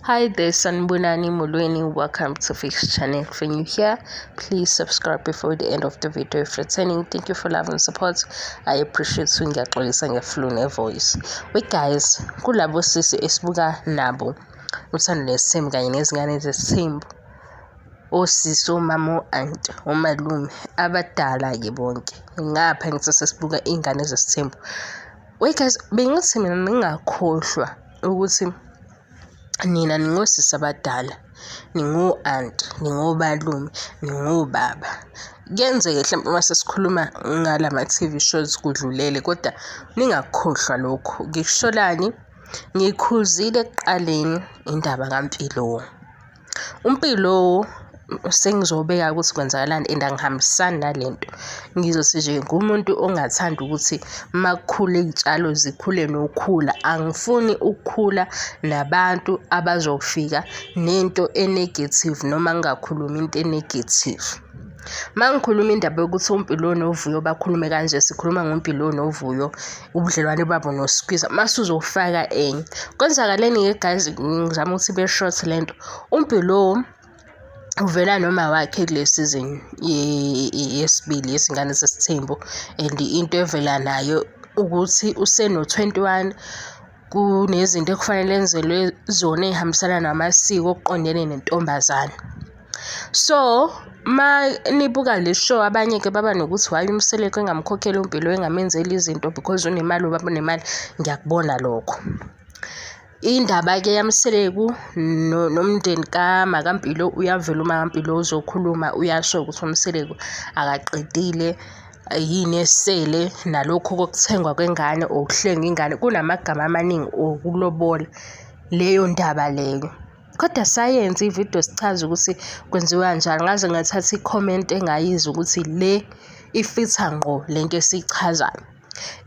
Hi there, Sanibonani Molweni. Welcome to Fix Channel. If you're new here, please subscribe before the end of the video. If returning, thank you for love and support. I appreciate you. Ngiyaxolisa nge-flu ne-voice. We guys, kulabo sisi esibuka nabo uthando nesithembu kanye nezingane zesithembu. Osisi, omama, o-anti, omalume, abadala-ke bonke. Ngapha ngithi sesibuka iy'ngane zesithembu. We guys, bengithi mina ningakhohlwa ukuthi nina ningosisi abadala, ningo-anti, ningomalume, ningobaba. Kuyenzeka hlampe uma sesikhuluma ngalama-T_V shows kudlulele kodwa ningakukhohlwa lokhu. Ngikusholani? Ngiyikhuzile ekuqaleni indaba kaMpilo. UMpilo sengizobeka ukuthi kwenzakalani and angihambisani nale nto. Ngizothi nje ngumuntu ongathandi ukuthi uma kukhula iy'tshalo zikhule nokhula. Angifuni ukukhula nabantu abazofika nento e-negative noma ngingakhulumi into e-negative. Uma ngikhuluma indaba yokuthi uMpilo noVuyo bakhulume kanje, sikhuluma ngoMpilo noVuyo, ubudlelwane babo noSkwiza, mase uzofaka enye. Kwenzakaleni-ke guys, ngizama ukuthi ibe short le nto. UMpilo uvela noma wakhe kule season yesibili yezingane zesithembu and into evela nayo ukuthi useno-21 kunezinto ekufanele enzelwe zona ey'hambisana namasiko okuqondene nentombazane. So, ma nibuka le show abanye-ke baba nokuthi why uMseleku engamkhokheli uMpilo engamenzeli izinto because unemali ubaba unemali, ngiyakubona lokho. Indaba-ke yaMseleku nomndeni kaMakaMpilo uyavela uMakaMpilo uzokhuluma uyasho ukuthi uMseleku akaqedile yini esele nalokhu kokuthengwa kwengane or ukuhlenga ingane kunamagama amaningi okulobola leyo ndaba leyo. Kodwa sayenza ividiyo sichaza ukuthi kwenziwa kanjani ngaze ngathatha i-comment engayizwa ukuthi le ifitha ngqo lento esiyichazayo.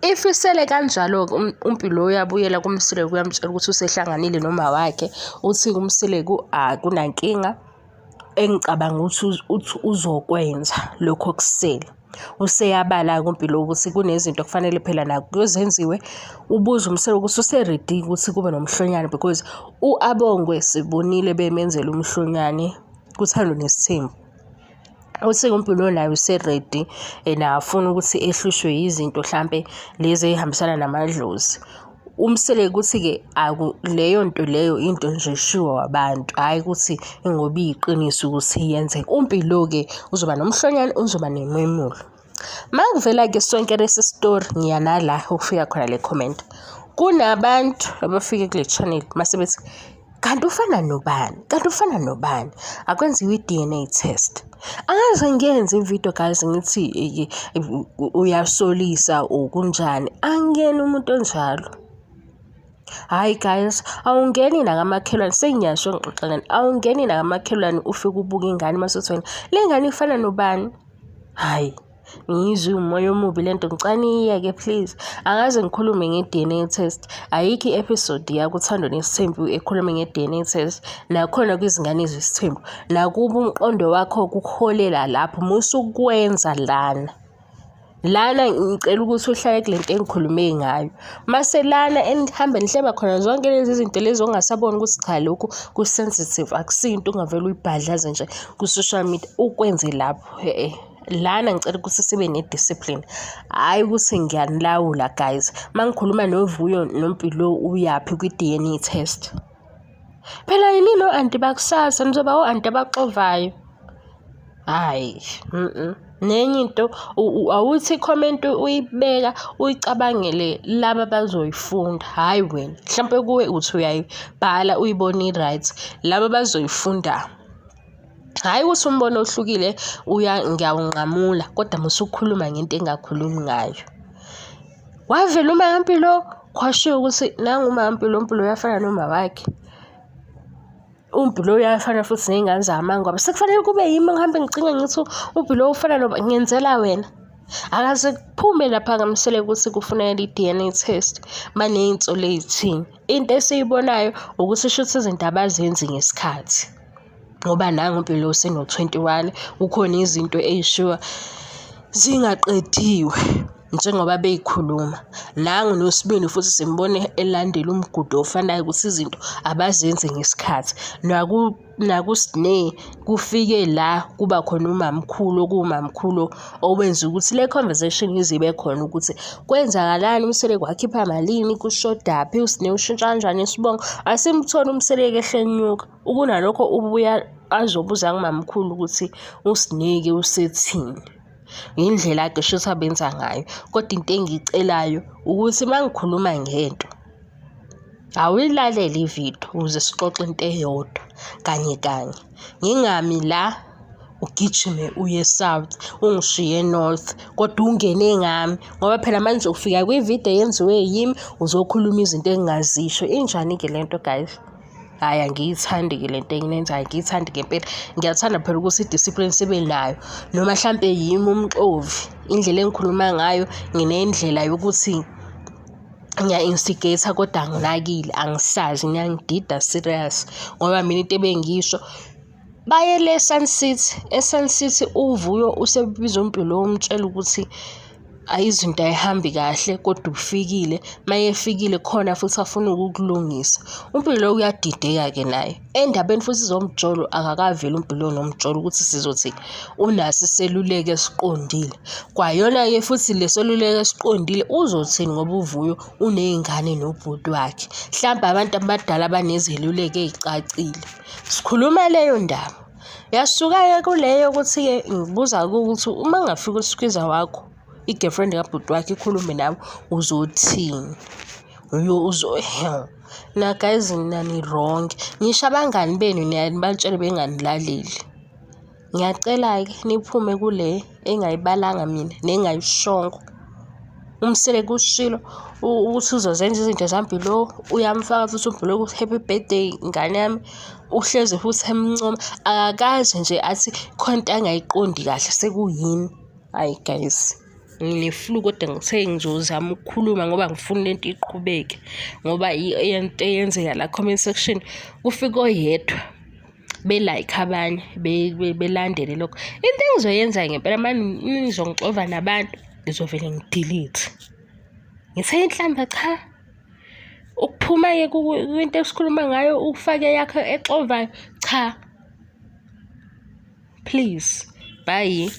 If isele kanjalo-ke uMpilo uyabuyela kuMseleku uyamtshela ukuthi usehlanganile noma wakhe uthi kuMseleku akunankinga engicabanga ukuthi uzokwenza lokhu okusele. Useyabala-ke uMpilo ukuthi kunezinto okufanele phela nakuyo zenziwe. Ubuza uMseleku ukuthi use-ready ukuthi kube nomhlonyane because u-Abongwe sibonile bemenzela umhlonyane kuThando Nesithembu. Uthi uMpilo naye use-ready and akafuni ukuthi ehlushwe yizinto hlampe lezi ey'hambisana namadlozi. UMseleku uthi-ke leyo nto leyo into nje eshiwo abantu, hhayi ukuthi ingoba iyiqiniso ukuthi iyenzeka. UMpilo-ke uzoba nomhlonyane, uzoba nememulo. Uma kuvela-ke sonke lesi sitori ngiya nala okufika khona le comment. Kunabantu abafike kule channel mase bethi kanti ufana nobani, kanti ufana nobani? Akwenziwe i-D_N_A test. Angaze ngiyenze ividiyo guys ngithi uyasolisa or kunjani, angiyena umuntu onjalo. Hhayi guys, awungeni nakamakhelwane, sengiyasho ngixoxa nani, awungeni nakamakhelwane ufike ubuke ingane mase uthi wena le ngane ifana nobani? Hhayi, ngiyizwe iwumoya omubi le nto, ngicela niyiyeke please. Angaze ngikhulume nge-D_N_A test, ayikho i-episode yakuThando Nesithembu ekhuluma nge-D_N_A test, nakhona kwizingane zesithembu. Nakuba umqondo wakho kukuholela lapho, musa ukukwenza lana. Lana ngicela ukuthi uhlale kule nto engikhulume ngayo. Mase lana enihambe nihleba khona zonke lezi zinto lezi ongasaboni ukuthi cha lokhu ku-sensitive akusiyo into ongavele uyibhadlaze nje ku-social media ukwenze lapho e-e. Lana ngicela ukuthi sibe ne-discipline, hhayi ukuthi ngiyanilawula guys. Uma ngikhuluma noVuyo noMpilo uyaphi kwi-D_N_A test. Phela yinini o-anti bakusasa nizoba o-anti abaxovayo. Hhayi, Nenye into awuthi i-comment uyibeka uyicabangele laba abazoyifunda, hhayi wena. Mhlampe kuwe uthi uyayibhala uyibone i-right, laba abazoyifunda hhayi ukuthi umbono ohlukile ngiyawunqamula kodwa musa ukukhuluma ngento engingakhulumi ngayo. Wavela uMampilo kwashiwo ukuthi nangu uMampilo, uMpilo uyafana noma wakhe. UMpilo uyafana futhi ney'ngane zakaMangwabe. Sekufanele kube yimi ngihambe ngicinga ngithi uMpilo ufana noba, ngenzela wena. Akaze kuphume lapha kaMseleku ukuthi kufuneka i-D_N_A test baney'nsolo ey'thini. Into esiyibonayo ukuthi shuthi izinto abazenzi ngesikhathi ngoba nangu uMpilo useno-21 kukhona izinto ey'shiwa zingaqediwe. Njengoba beyikhuluma. Nangu noSibindi futhi simbone elandela umgudu ofanayo ukuthi izinto abazenzi ngesikhathi. NakuSne kufike la kuba khona umamkhulu okuwumamkhulu owenza ukuthi le conversation ize ibe khona ukuthi kwenzakalani uMseleku wakhipha malini, kushodaphi, uSne ushintsha kanjani isibongo. Asimtholi uMseleku ehle enyuka. Kunalokho ubuya azobuza kumamkhulu ukuthi uSne-ke usethini. Indlela-ke shuthi abenza ngayo. Kodwa into engiyicelayo ukuthi uma ngikhuluma ngento, awuyilalele ividiyo ukuze sixoxe into eyodwa kanye kanye. Ngingami la ugijime uye e-south, ungishiye e-north, kodwa ungene ngami ngoba phela manje ufika kwividiyo eyenziwe yimi uzokhuluma izinto engingazisho. Injani-ke le nto guys? Hhayi angiyithandi-ke le nto eniyenzayo, angiyithandi ngempela. Ngiyathanda phela ukuthi i-discipline sibe nayo noma hlampe yimi umxovi, indlela engikhuluma ngayo nginendlela yokuthi ngiya-instigate-a kodwa anginakile, angisazi niyangidida serious ngoba mina into ebengiyisho baye le e-Sun City, e-Sun City uVuyo usebiza uMpilo umtshela ukuthi ayi izinto ayihambi kahle kodwa ufikile, mayefikile khona futhi afuna ukukulungisa. UMpilo uyadideka-ke naye. Endabeni futhi zomjolo akakaveli uMpilo nomjolo ukuthi sizothi unaso iseluleko esiqondile. Kwayona-ke futhi le seluleko esiqondile uzothini ngoba uVuyo uney'ngane nobhuti wakhe. Hlampe abantu abadala banezeluleko ey'cacile. Sikhuluma leyo ndaba. Yasuka-ke kuleyo ukuthi-ke ngibuza ukuthi uma kungafika uskwiza wakho, i-girlfriend kabhuti wakho ikhulume nawe, uzothini? Na guys nina ni-wrong. Ngisho abangani benu niyaye nibatshele benganilaleli. Ngiyacela-ke niphume kule engayibalanga mina nengayishongo. UMseleku ushilo ukuthi uzozenza izinto zaMpilo, uyamfaka futhi uMpilo ukuthi happy birthday ngane yami. Uhlezi futhi emncoma, akakaze nje athi khona into angayiqondi kahle sekuyimi. Hhayi guys, ngine-flu kodwa ngithe ngizozama ukukhuluma ngoba angifuni lento iqhubeke ngoba into eyenzeka la comment section kufika oyedwa be-like abanye belandele lokho. Into engizoyenza ngempela uma nizongixova nabantu ngizovele ngi-delete. Ngithe inhlamba cha, ukuphuma-ke kwinto esikhuluma ngayo ufake eyakho exovayo, cha. Please, bye.